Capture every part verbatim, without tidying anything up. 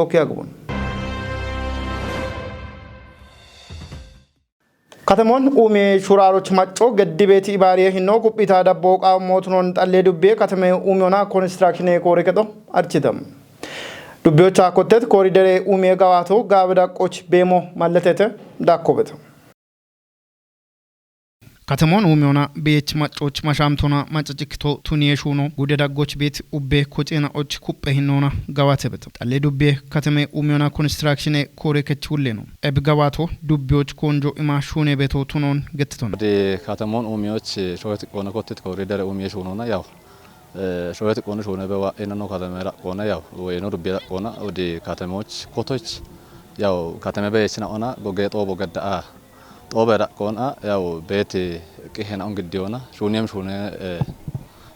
Tookiyaa Gubun. Katemoon Uumiyee Shuuraaroch Maccoo Geddi Beeti Ibaariyee Hinnoo Kuphita Dabboo Qaammoo Tunoon Xallee Dubbiyee Katemee Uumiyoona Konistiraakshinee Koore Kexo Architam. Dubbiyocha Kottet Koorideree Uumiyee Gawaato Gaabe Daqqoch Beemo Malletete Dakkobeta. Katemoon Uumiyoona Beech Maccoch Mashaamtoona Maccacikito Tuniyee Shuuno Gude Daggoch Beet Ubbee Koceena Och Kupphe Hinnoona Gawaatebeta. Xallee Dubbiyee Katemee Uumiyoona Konistiraakshinee Koore Kech Hulleeno. Ebi Gawaato Dubbiyoch Koonjo Ima Shuunee Beetoo Tunoon Gettitoona. Di Katemoon Uumiyoch Showe Xiqqoona Kottet Koorideree Uumiyee Shuunoona yaw. Eh, Showe Xiqqoona Shuunee Be Waa'ina No Kateme Raqqoona yaw. Weyino Dubbiyee Raqqoona Odi Katemoch Kotoch yaw Kateme Beechina Ona Gogee Xoobo Gadda A. Xoobe Raqqoona yaw Beeti Qihena On Giddiyoona Shuuniyem Shuunee eh,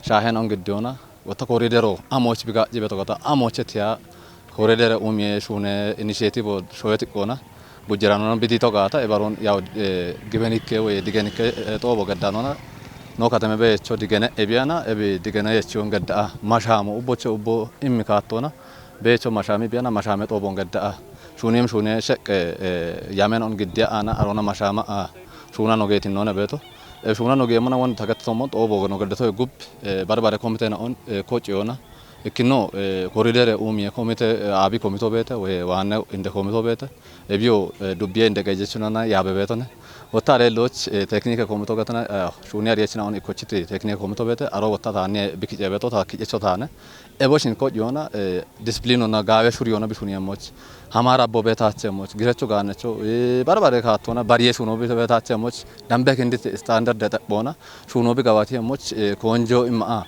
Shaahena On Giddiyoona Wotta Koorideroo Amooch Bigaacci Beto Gata Amooche Tiya Koorideree Uumiyee Shuunee Inisheetivo Showe Xiqqoona Gujjiraanona Bidito Gaata Ebaroon yaw eh, Gibenikke Woye Digenikke eh, Xoobo Gaddaanona No Kateme Beecho Digene Ebiyana Ebi Digene Yechiyoon Gadda A. Mashaamo Ubboche Ubbo Immi Kaattoona Beecho Mashaami Biyana Mashaame Xooboon Gadda A. Shuuniyem Shuunee Sheqqe eh, Yamen On Giddiya Aana Aroona Mashaama A. Shuuna No Geetinnoona Beeto. Eh, Shuuna No Geemmona Won Tagattoommo Xoobo No Gaddato Gub eh, Barbare Komite Na On eh, Kociyoona. Ikkino eh, Koorideree Uumiyee Komite eh, Aabi Komito Beete Woye Waanne Inde Komito Beete. Ebiyo eh, Dubbiyee Inde Qeejechunana Yaabe Beetone. Wotta Aleelloch eh, Tekinike Komito Gatana eh, Shuuniya Riyechina On Ikkochiti Tekinike Komito Beete Aro Wotta Taanniye Bikice Beeto Taakkicecho Taane. Eboshin Kociyoona eh, Disiplinona Gaawe Shuriyoona Bishuniyemoch. Hamaara Bobe Taachemoch. Girecho Gaanecho eh, Barbare Kaattoona Bariye Shuuno Be Taachemoch. Dambe Kindit Standard Xephoona. Shuuno Bi Gawaatiyemoch eh, Koonjo Imma A.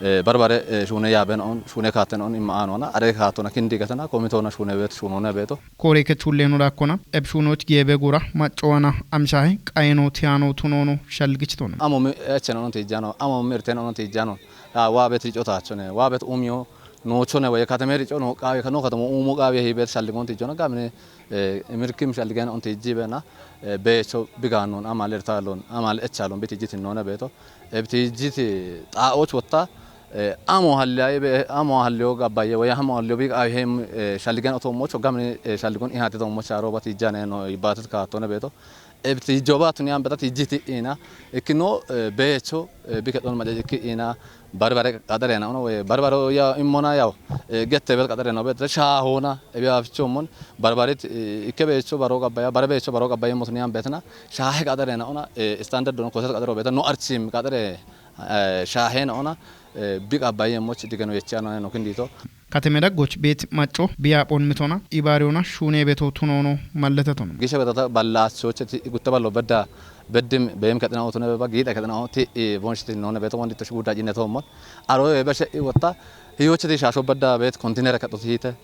Eh, Barbare eh, Shuune Yaaben On Shuune Kaatten On Imma A Noona. Are Kaattoona Kindi Gatana Komitoona Shuune Beet Shuunoona Beeto. Koore Kech Hulleeno Rakkona Eb Shuunoch Geebe Gura Maccowana Amshaahe Qayeno Tiyaano Tunoono Shalgichitoona. Amo Mi Echen On Tijjano Amo Mi Irten On Tijjano. Ya Waabet Rico Taachone Waabet Uumiyo Noochone Woye Kateme Rico No Qaawe Kano Katemo Uumo Qaawe Hiibet Shalligoon Tijjona Gamine eh, Imirkim Shalligen On Tijjibena eh, Beecho Bigaannoon Amaal Ertaalloon Amaal Echaalloon Bitijjitinnoona Beeto. Ebtijjiti Xaa'ooch Wotta eh, Amo Halliyaye Be Amo Halliyo Gabbaye Woye Amo Halliyo Bi Qaawe Heem eh, Shalligen Otoommocho Gamine eh, Shalligoon Ihaati Toommocha Rooba Tijjane No Yibbatet Kaattoona Beeto. Ebti joba tuni ambeta tijiti ina ikkino eh, beecho eh, bike don maja ikki ina barbare qadare na ono we barbare ya immona yaw eh, gette bet qadare no bet shaahona ebi afchomon barbare eh, ikke beecho baro gabbaya bare beecho baro gabbaya motuni ambetna shaahe qadare na ona eh, standard don kosas qadare bet no archim qadare eh, shaahe na ona eh, bi qabbaye moch digeno yechano no kindito. Kateme Daggoch Beet Macco Biyaaphoon Mitona Ibaariyoona Shuunee Beetoo Tunoono Malletetona. Gishe betata ballaachoche ti gutta ballo bedda beddim beem kaxina otone beba giida kaxina ti bonshiti noone beto wondi to shuguda jine to mon aro e beshe i wotta hiyoche ti shasho bedda bet kontinere kaxo ti hite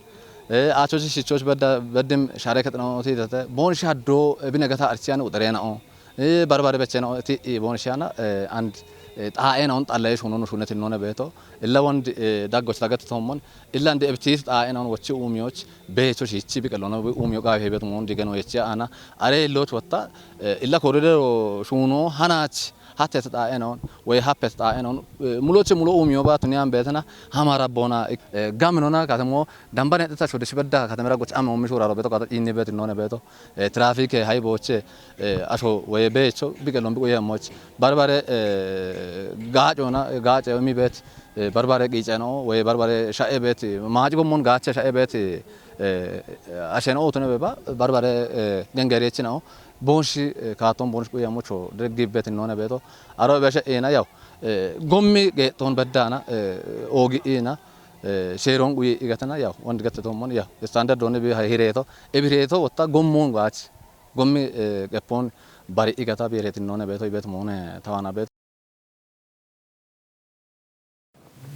e achoche shichoche bedda beddim share kaxina ti tete bon shaddo e bine gata archiyan udarena o Eh, barbare becheno ti eh, bon shana eh, and eh, xaa'ena on xallaye shunono shuneti none beeto illa wond eh, daggoch dagati tommon illa ndi ebtiis xaa'ena on wochi uumiyoch beecho shichi biqelono uumiyo qaawe hebetu mon digeno yechi ana are loch wotta eh, illa koridero shuno hanach hatet xaa'ena on way hapet xaa'ena on eh, muloche mulo uumiyo ba tuniyan beetena hamara bona eh, gaminona katemo dambane xeta shode shibedda katemera goch amo mishura ro beeto kata inni beetu none beeto eh, trafike hay boche eh, asho woye beecho biqelon biqo yemoch barbare eh, gaacona gaace mi beet eh, barbare qiiceno woye barbare sha'e beet maaci gommon gaache sha'e beet eh, asheno otone beba barbare eh, gengerechino bonshi eh, kaaton bonshi quyemocho deggi beet none beeto aro beshe ena yaw eh, gommi geexxoon beddaana eh, oogi ina eh, sheeroon quyi igatana yaw wondi gatte tommon yaw standard doone bi hireeto ebi hireeto wotta gommoon gaach gommi eh, qeppoon bari igata bi hireetinnoone beeto ibeet moone tawaana beeto.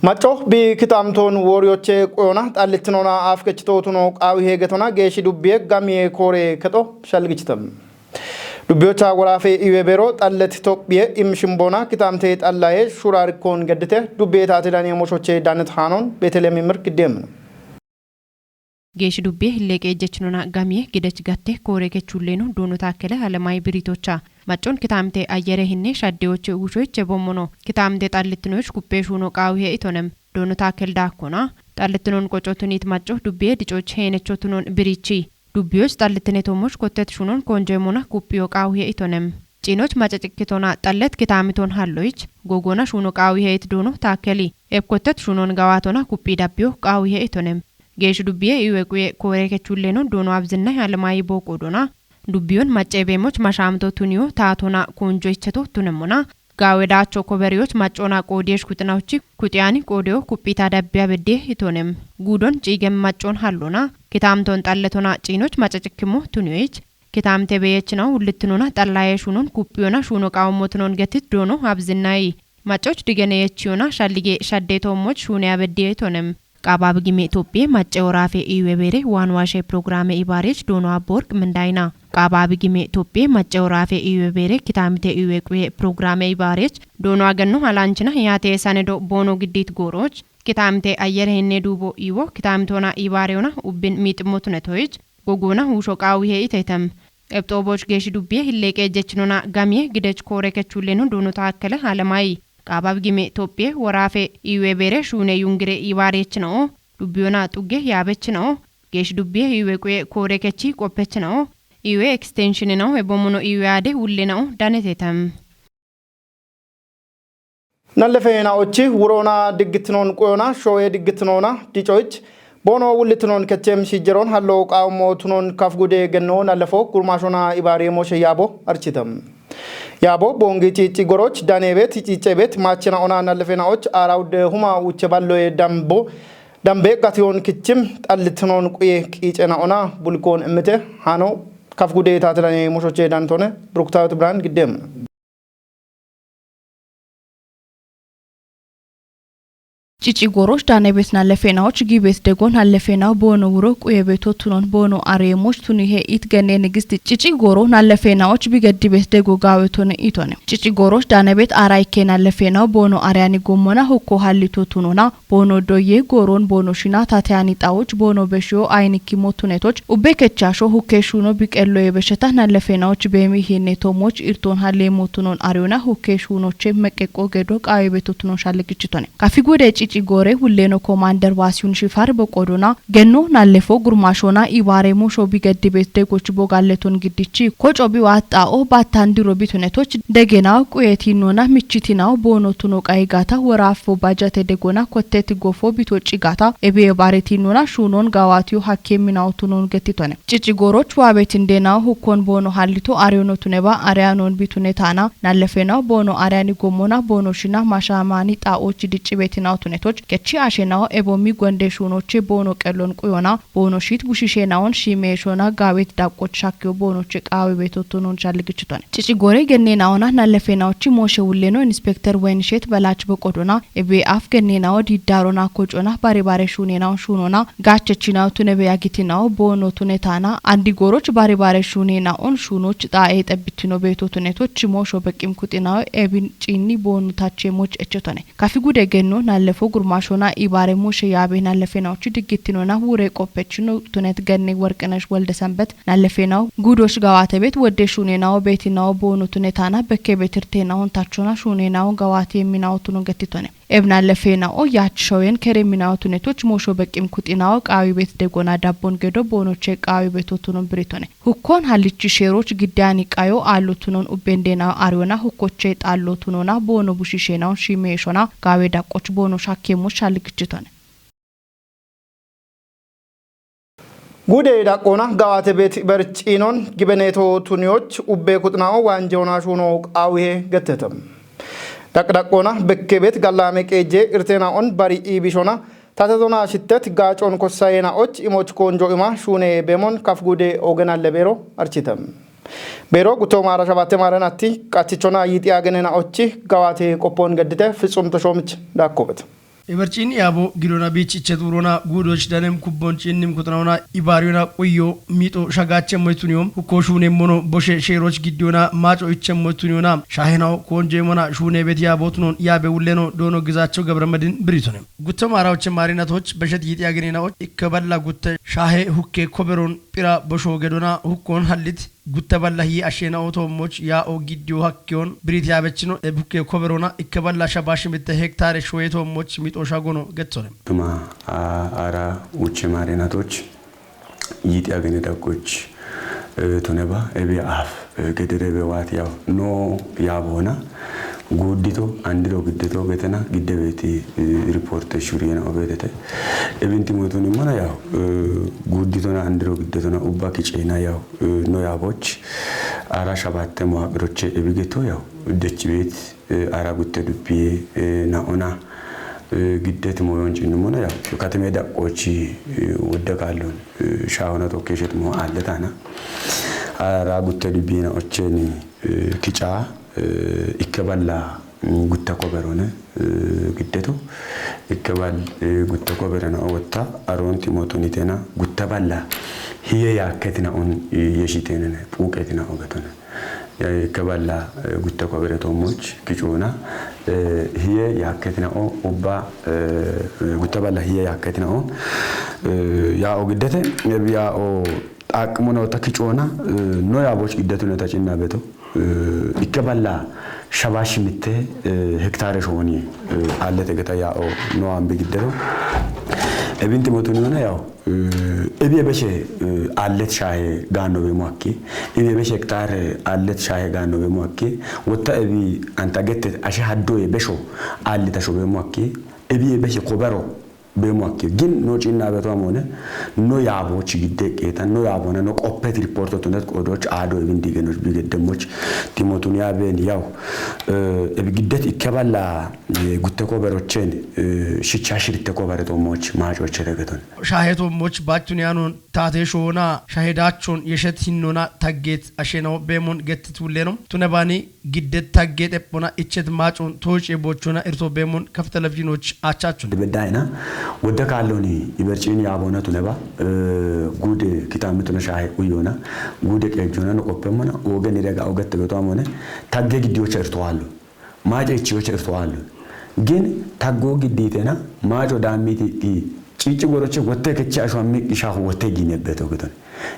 Macco bi kitamtoon wooriyoche qoyona xallitinoona afkechitootuno qaawi heegetona geeshshi dubbiye gamiye koore kexo shalgichitam. Dubbiyocha woraafe iwe beero xallet Itophiye imshimboona kitamte xallaye shuraarikkoon geddite dubbiye taate daniye moshoche danet haanon Beeteleem Imir giddeemino. Geeshshi dubbiye hilleeqe ejjechinona gamiye gidech gatte koore kechulleeno Doono Taakkele Alamaayi Biriitocha Maccon kitaamte ayyere hinne shaddeyoche uushoyiche bommono. Kitaamte xallittinoyich kuppee shuuno qaawihe itonem. Doono taakkel daakkona. Xallittinoon qocotunit macco dubbiye dicoyich heenechotunoon birichi. Dubbiyoyich xallittine toommoch kottet shuunon koonjoyemona kuppiyo qaawihe itonem. Ciinoch macacikkitona xallet kitaamitoon halloyich gogoona shuuno qaawihe it doono taakkeli. Eb kottet shuunon gawaatona kuppii dabbiyo qaawihe itonem. Geesh dubbiye iwe quye koore kechulleeno doono abzinna halemayi booqo doona. Dubbiyon macce beemoch mashaamto tuniyo taatona koonjo icheto tunemmona. Gaawe daacho koberiyoch maccona qoodiyesh kuxinawuchi kuxiyani qoodiyo kuphita dabbiya bedde itonem. Guudon ciigem maccon hallona. Kitaamton xalletona ciinoch macacikkimo tuniyoyich. Kitaamte beyechinaw ullittinona xallaye shuunon kuphiyona shuuno qawammotunon getit doono abzinnayi. Maccoch digene yechiyona shallige shadde toommoch shuune abedde itonem. Qaaba bigime Itophiye macce woraafe iwe beere waan waashe programe ibaarech doono abborq mindayna. Qaaba bigime Itophiye macce woraafe iwe beere kitaamite iwe quye programe ibaarech doono aganno halaanchina yaate sanedo boono giddit gooroch. Kitaamite ayyere hinne duubo iwo kitaamitoona ibaareyona ubbin miiximmotunetoyich. Gogoona huusho qaawihe itetem. Ebxooboch geesh dubbiye hilleeqe jechinona gamiye gidech koore kechulleeno doono taakkele halemayi. Qaaba bigime Itophiye woraafe iwe beere shuune yungire ibaarechinawo. Dubbiyona xugge yaabechinawo. Geesh dubbiye iwe quye koore kechi qoppechinawo. Iwe ekstenshininao ebommono iwe aade wullenao danetetem. Nallefeenaochi wuroona diggittinoon quyona shooye diggittinoona dicoyich boono wullitinoon kechem shijjeroon hallo qaawammo tunoon kaf gude genno nallefo gurmaashona ibaare mooshe yaabo architam. Yaabo boongi ciicci goroch daneebet ciicceebet maachinaona nallefeenaoch aara wudde huma wuche balloye dambo dambe gatiyoon kichim xallitinoon quye qiicenaona bulkoon immite hano kaf gude taatilane moshoche dantone Bruktawet Brand giddem. Cici goroch daanebet nallefeenaoch giibet degon nallefeenaw boono wuro quyebeto tunon boono areemoch tunihe it genne nigist cici goro nallefeenaoch bigeddibet dego gaawetone itone. Cici goroch daanebet aarayke nallefeenaw boono areyani gommona hukko hallito tunona boono doye goron boono shina tateyani xawoch boono beshiyo aynikimo tunetoch ubbe kechasho hukke shuno biqelloye besheta nallefeenaoch beemi hinne tomoch irton halleemo tunon ariyona hukke shunoche meqqeqqo gedo qaawebeto tunon shalligichitone. Kafi gude cici gore wulleno komander waasiyun shifar boqodona genno nallefo gurmashona ibaare mosho bigeddibet degoch bogalleton giddichi koco biwaxxa'o battan diro bitunetoch degenaw quyetinona michitinaw boono tuno qaygata worafo bajate degona kotteti gofo bito cigata ebiye baaretinona shunon gawatiyo hakke minaw tunon gettitone. Cici goroch waabetin denaw hukkon boono hallito ariyono tuneba ariyanon bitune taana nallefenaw boono ariyani gommona boono shina mashamani xa'och diccibetinaw tunetoch kechi ashenaw ebomi gonde shunoche boono qellon quyona boono shit bushishenawon shimeeshona gaawet daqqoch shakkiyo boonoche qaawebeto tunon shalligichitone. Cici gore gennenawona nallefeenaochi mooshe wulleno inspekter Waynishet Belach boqodona ebe af gennenao diddarona kocona bare bare shunenaw shunona gachechinaw tunebe yagitinaw boono tunetana andi goroch bare bare shunenaon shunoch xaa'e xebbitino beeto tunetoch moosho beqqim kuxinaw ebin ciinni boono tache moch echotone. Kafi gude genno nallefo gurmashona ibaare moshe yaabe nallefeenaochi diggittinona wure qoppechino tunet genne Worqinesh Wolde Sanbet nallefeenaw gudosh gawate bet wodde shunenaw beetinaw boono tunetana bekke betirtenaw tachona shunenaw gawate minaw tuno gettitone. Eb nallefeenaw yach shoyen kere minaw tunetoch mosho beqqim kuxinaw qaawi bet degona dabbon gedo boonoche qaawi beto tunon biritone. Hukkon hallichi sheeroch giddeyani qayo aallo tunon ubben denaw ariyona hukkoche xallo tunona boono bushishenaw shimeeshona gaawe daqqoch boono shakkemoch shalligichitone. Gude daqqona gawate bet bercinon gibeneto tuniyoch ubbe kuxinaw waanjewona shuno qaawihe gettetem. Daq daqqona bekke bet gallame qeje irtenaon bari iibishona tatetona shittet gaacon kossayenaoch imoch koonjo ima shuune beemon kaf gude ogenalle beero architem. Beero gutto maara shabatte maaran atti qattichona yiixiya genenaochi gawate qoppon geddite Fitsum Toshoomich daakkobet. Eberciin yaabo gidona biich ichet wurona guudoch danem kubbon ciinnim kuxinawona ibaariyona quyyo miixo shagaachemmoy tuniyom hukko shuunemmono boshe sheeroch giddiyona maaco ichemmoy tuniyona shaahenaw koonjeemona shuunebet yaabo tunon yaabe wulleno doono Gizacho Gabramedin biritone. Gutto maarawoche maarinatoch beshet yiixiya genenaoch ikke balla gutte shaahe hukke koberon phira bosho gedona hukkon hallit Gutta balla hiye asheena'o toommoch yaa'o giddiyo hakkeyon biriit yaabechino ebukke koberona ikke balla shabaashi mitte hektaare shoye toommoch mixo shagono geththone. Tuma a- ara uche marinatoch yiti agene daggoch, eh, toneba ebi af, eh, gedere be wat yaw no ya bona guddito andiro giddeto getena giddebeti, eh, riporte shuriyena obetete. Ebinti motuni mana yaw, eh, gudditona andiro giddetona ubba kicena yaw, eh, no ya boch ara shabatte mo aqiroche ebigeto yaw dechibet, eh, ara gutte dubbiye, eh, na ona, eh, giddet moyon cinnumona yaw kateme daqqochi, eh, wodde kallon, eh, shahona tokkeshet mo alletana. Ara gutte dubbiyena ocheni, eh, kica, eh, ikke balla, mm, gutta koberone, eh, giddeto. Ikke bal, eh, gutta koberena owotta aronti motunitena gutta balla hiye yakketina on, eh, yeshitenene puqetina ogetone. Eh, ikke balla, eh, gutta kobere toommoch kicuna, eh, hiye yakketina o ubba, eh, gutta balla hiye yakketina on, eh, ya o giddete, eh, ya o xaqqimuna ota kicuna, eh, no ya boch giddetune ta cinna beto. Eh, ikke balla shabashi mitte, eh, hektaare shooni, eh, allete geta ya o no ambi giddero. Ebinti motuni yona yaw, eh, ebi ebeshe, eh, allet shahe gaanno be muakki. Ebi ebeshe hektaare allet shahe gaanno be muakki. Wotta ebi anta gette ashe haddo ebesho allita sho be muakki. Ebi ebeshe kobero be muakki. Gin no cinna beto amone, no ya boch gidde qeta, no ya bona, no qoppet riporto tunet qodoch ado ebin digenoch bigeddemoch. Timotun ya ben yaw, eh, ebi giddet ikke balla, eh, gutte koberochen, eh, shicha shiritte kobere toommoch macoche degeton. Shahe toommoch bachun yanon tate shoona shahe dachon yeshet hinnona tagget asheno bemon gettet wulleno. Tunebani giddet tagget eppona ichet macon toche bochona irto bemon kaf televizhinoch achachun. Bedayna wodde kalloni ibercin ya bona tuneba, eh, gude kitamituna shahe uyona, gude qejona no qoppemona, ogen irega ogette beto amone, tagge giddiyocha irto allo. Maace ichiyoche irto allo. Gin taggo gidditena maaco dammiti gi cici goroche wotte kechi asho ammi gi shaho wotte gi nebbeto giton.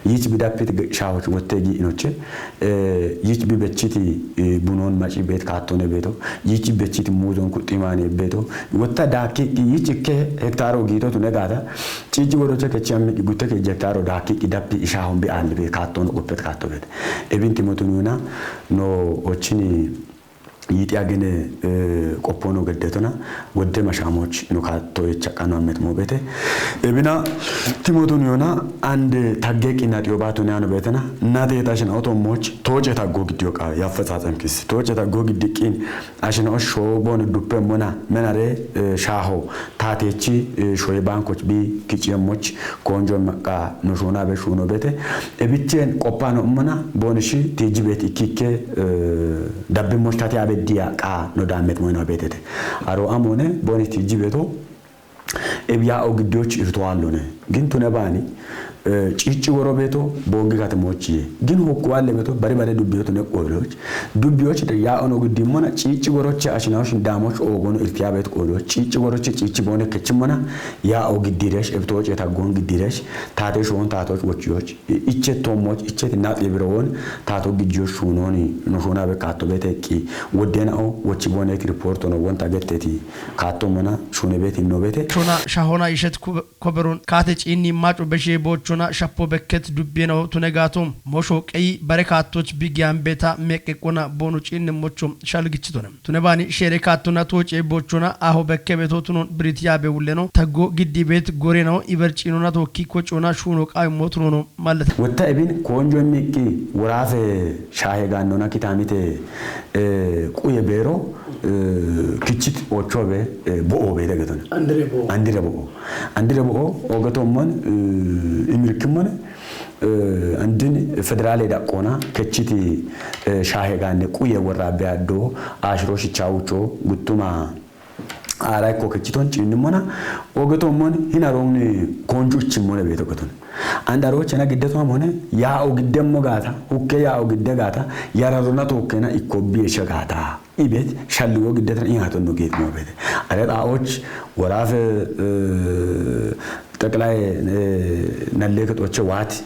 Yich bidappit g-, shahoch wotte gi inoche, eh, yich bi bechiti, eh, bunon maci bet kattone beto, yich bechiti muzon kuximane beto, wotta dakki gi yich ke hektaro gito tune gata, cici goroche kechi ammi gi gutte ke hektaro dakki gi dappi shahon bi alli be katton opet katto bet. Ebinti motununa no ochini yiti agene, eh, qoppono geddetona, wodde mashamoch no ka toye chaqano ammet mo bete. Ebina timotun yona ande tagge qina tiyo batun yano betena, na te ta shina oto moch, toje taggo giddiyo qa, ya fetsatsam kis. Toje taggo giddiqin, ashina osho bon duppe mona, menare, eh, shaho, tatechi, eh, shoye bankoch bi, kici moch, konjo maqqa no shona be shuno bete. Ebichen qoppano mana bonishi tiji bet ikike, eh, dabbe moch tati abediya qa no damet moyno betete. Aro amone boni tiji beto, ebiya o giddiyoch irto allone. Gin tune bani, eh, cici woro beto, bongi katimochiye. Gin hokku alle beto, bari bare dubbiyoto ne qoloch. Dubbiyoch de ya ono giddi mona, cici woroche ashinaosh damoch ogono irtiya bet qoloch. Cici woroche cici bone kechimona, ya o giddiresh, ebtoche taggon giddiresh, tate shon tatoch wochiyoch. Ichet toommoch, ichet naqi birowon, tato giddiyoch shunoni, no shuna be katto beteqi. Woddena o, wochi bonet riporto no wonta getteti. Katto mona, shune beti no bete. Shona shahona ishet ku koberon kate ciinni maco beshe bochona shappo bekket dubbiyenaho tune gato. Mosho qeyi bare kattoch bigiyan beta meqeqona bono ciinni mocho shalgichitone. Tune bani shere kattona toce bochona aho bekke beto tunon birit yabe wulleno. Taggo giddi bet gorenaho iber ciinona tokki kocona shuno qawi motunono malleta. Wotta ebin konjo miqqi worafe shahe gannona kitamite, eh, quye bero, eh, kichit ochobe, eh, bo'o bete geton. Andire bo'o. Andire bo'o. Andire bo'o, ogeto mon, eh, imirki mon, eh, andin federale daqqona, kechiti, eh, shahe ganne quye worrabe addo, ashiro shichawucho, guttuma, ara ikko kechiton cinnimona, ogeto mon hinarongni konju ichimone beto geton. Andarochena giddeto amone, ya o giddemmo gata, hukke ya o gidde gata, yararona tokkena ikko biye shagata. Ibet shalligo giddetan ihaton no geet mo bete. Are xaoch worafe, eh, teqlay, eh, nalleke xoche waati,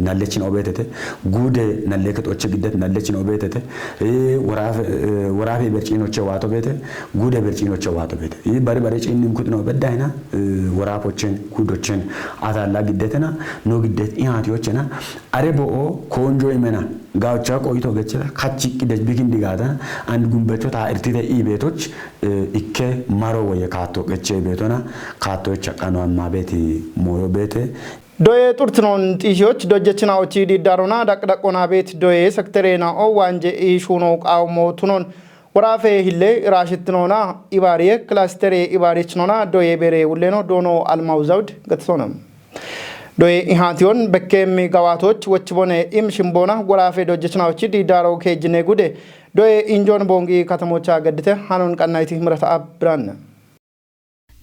nallechino beetete, guude nalleke xoche giddet nallechino beetete, woraafe berciinoche waato beete, guude berciinoche waato beete. Bari bare ciinnim kuxino beddayna, woraafochen guudochen ataalla giddetena, no giddet ihaatiyochena, are bo'o koonjo imena, gawcha qoyito gechela kachi qidech bikin digaatana, and gumbecho ta irtite ibeetoch ikke maro woye kaatto qeche ibeetona, kaattocha qano amma beeti mooyo beete. Doye xurtinoon xiisiyoch dojjechinaochi diddaarona daqdaqona beet doye sekterena'o waanje iishuno qaawmo tunon woraafe hille iraashittinoona ibaariye kilastere ibaarichinona doye beere wulleno doono Almaw Zawd gatisona. Doye ihaatiyon bekkeemmi gawaatoch wochibone im shimboona woraafe dojjechinaochi diddaaro keejjine gude doye injoon boongi katamocha gaddite hanon qannayti Mirata Abiraanne.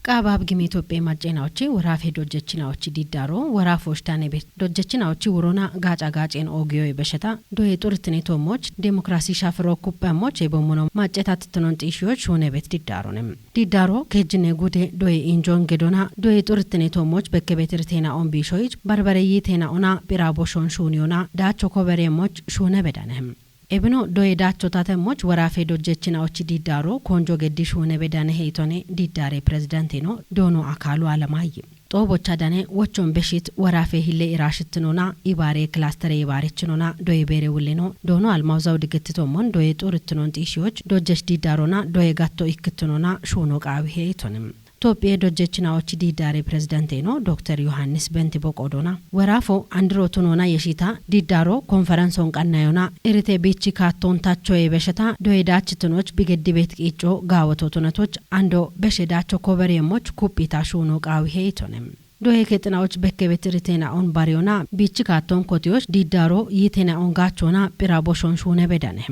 Qaaba Abgime Itophiya macceenaochi woraafe dojjechinaochi diddaaro woraafoch danebet dojjechinaochi wurona gaaca gaaceen oogiyoy besheta doye xurtine toommoch demokrasi shafiro kuppemmoch ebommono maccetatittinon xiishiyoch shuunebet diddaarone. Diddaaro keejjine gude doye injoon gedona doye xurtine toommoch bekkebet irteena'on biishoyich barbare yiiteena'ona phira boshon shuuniyona daacho kobereemmoch shuune bedane. Ebino doye daacho tatemmoch woraafe dojjechinaochi diddaaro koonjo geddi shuune bedane heytone diddaare pirezidanteeno doono Akaalu Alamayye. Xoobocha dane wochon beshit woraafe hille iraashittinona ibaare kilastere ibaarichinona doye beere wulleno doono Almaw Zawd gettitommon doye xurtinoon xiishiyoch dojjech diddaarona doye gatto ikkittinona shuuno qaawi heytone. Tophiye dojjechinaochi diddaare pirezidanteeno Dokter Yohaannis Benti Boqoodona. Woraafo andiro tunoona yeshita diddaaro konferanson qannayona irite biichi kaattoon tachoye besheta doye daachitinoch bigeddibeet qiicco gaawoto tunatoch ando beshe daacho kobereemmoch kuphita shuuno qaawi heytone. Doye kexinaoch bekkebet irteena'on bariyona biichi kaattoon kotiyoch diddaaro yiiteena'on gaachona phira boshon shuune bedane.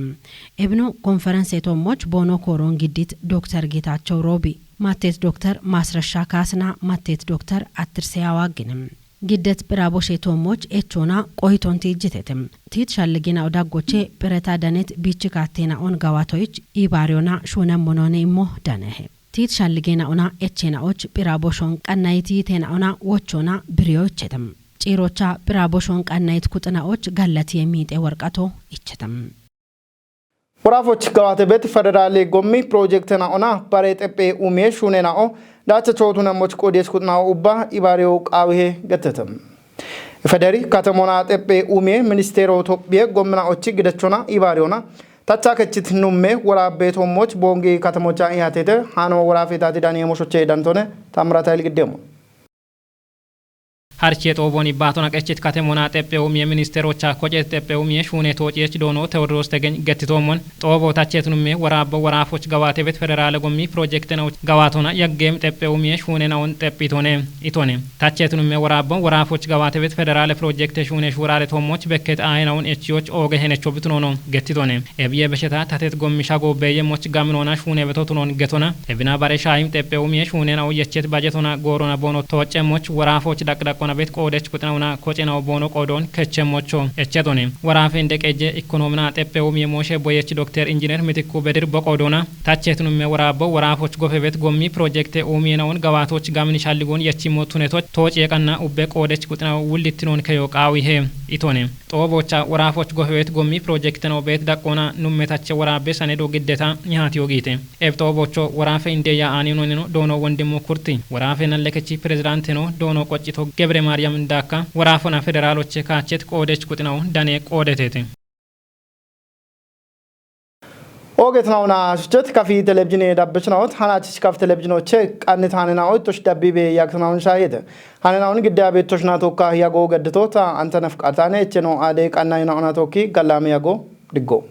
Ebino konferanse toommoch boono kooroon giddit Dokter Geetaachow Roobi, matteet Dokter Maasrasha Kaasna, matteet Dokter Attirseya Waagginem. Giddet phira boshe toommoch echoona qoytonti ijjitete. Tiit shalligena'o daggoche phireta danet biichi kaatteena'on gawatoyich ibaariyona shuunemmonone immo danehe. Tiit shalligena'ona echeena'och phira boshon qannayit yiiteena'ona wochoona biriyoyichete. Ciirocha phira boshon qannayit kuxina'och gallatiye miixe worqato ichete. Woraafoch gawaate bet federaale gommi pirojektena'ona bare xephe umiye shuunena'o daacha chootunemmoch qoodiyech kuxina'o ubba ibaariyo qaawihe gettete. Ifederi katemona xephe umiye ministeero Tophiye gommina'ochi gidechona ibaariyona tacha kechit numme woraabbe toommoch boongi katemocha ihatete hano woraafe taati daniye moshoche dantone Tammirata Hilgiddeemo. Harche xooboni baatona qechit katemona xephe umiye ministeerocha kocet xephe umiye shuune toociyech doono Tewodiroos Tegeny gettitoommon xoobo tachetunumme woraabbo woraafoch gawaatebet federaale gommi pirojektena'och gawaatona yaggeem xephe umiye shuunena'on xephi itone itone. Tachetunumme woraabbo woraafoch gawaatebet federaale pirojekte shuune shuuraare toommoch bekket aahena'on echiyoch ooge henecho bitunono gettitone. Ebiye besheta tatet gommi shago beeyemmoch gaminona shuune beto tunon getona. Ebina bare shaayim xephe umiye shuunena'o yechet bajetona goorona boono toocemmoch woraafoch daqdaqona bet qoodech kuxina'ona kocena'o boono qoodoon kechemmocho echetone. Woraafe inde qeje ikonoomina xephe umiye mooshe boyech Dokter Injineer Mitikku Bedir boqoodona. Tachetunumme woraabbo woraafoch gofe bet gommi pirojekte umiyena'on gawaatoch gamin shalligoon yechimmo tunetoch toociye qanna ubbe qoodech kuxina'o wullittinon keyo qaawihe itone. Xooboocha woraafoch gofe bet gommi pirojektena'o bet daqqona numme tache woraabbe sanedo giddeta ihaatiyo giite. Eb xooboocho woraafe indeya aaninonino doono Wondimmu Kurti. Woraafe nallekechi pirezidaanteno doono qoccito Gebre Maariyam Indaakka woraafona federaaloche kaachet qoodech kuxina'o dane qoodetete. Oogetna'ona shuchet kafi telebijine dabbechna'ot hanachich kaf telebijinoche qannit hanena'o ittosh dabbibe yagtna'on shaayete. Hanena'on gidde abe ittosh na tokka yago gadditota antanaf qatane echeno ade qannayina'ona tokki gallame yago diggo.